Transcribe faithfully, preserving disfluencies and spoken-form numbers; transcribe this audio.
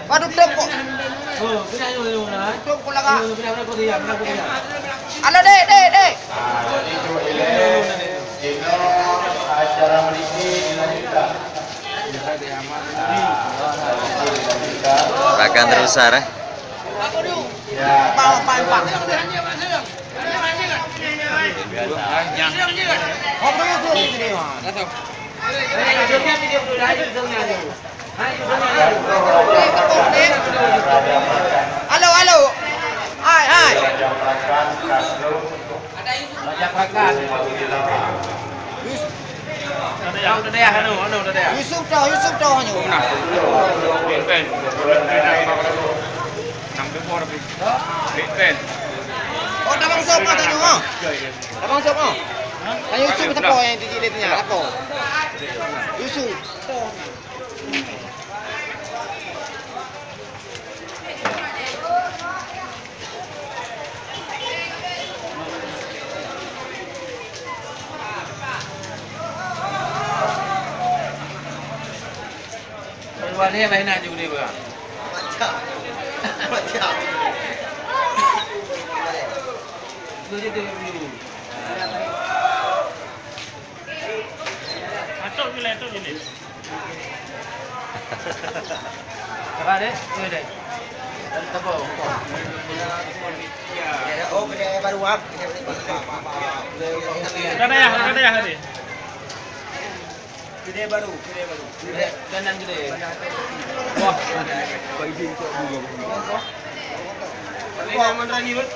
Waduh, tutup kok. Oh, kena ayo, ayo, ayo. Tutup kok lagak. Ayo, ayo, ayo, ayo, ayo. Alah, dek, dek, dek. Ah, jadi tu, eh, acara meuniki dilanjutkan. Rakan terbesar, eh. Halo, halo. Hai, hai. Raja Prakan. Yus-, Dadayah, anu, anu, Dadayah. Yusuf toh, Yusuf toh nyoe. Nah. Big Ben. Big Ben. Oh, tabang sop mah tanya, ha? Tabang sop, ha? Tanya Yusuf siapa yang di, di, di, siapa? Yusuf. Macam. Macam. Dua juta dua puluh. Atok je lah, atok je ni. Apa dek? Ni dek. Tadi tepuk. Ya, oh, kedai baru, ah. Kedai baru. Kedai ya, kedai ya tadi. Kedai baru, kedai baru. Kedai kanan kedai. Wah. Ini nama Rani, Bang.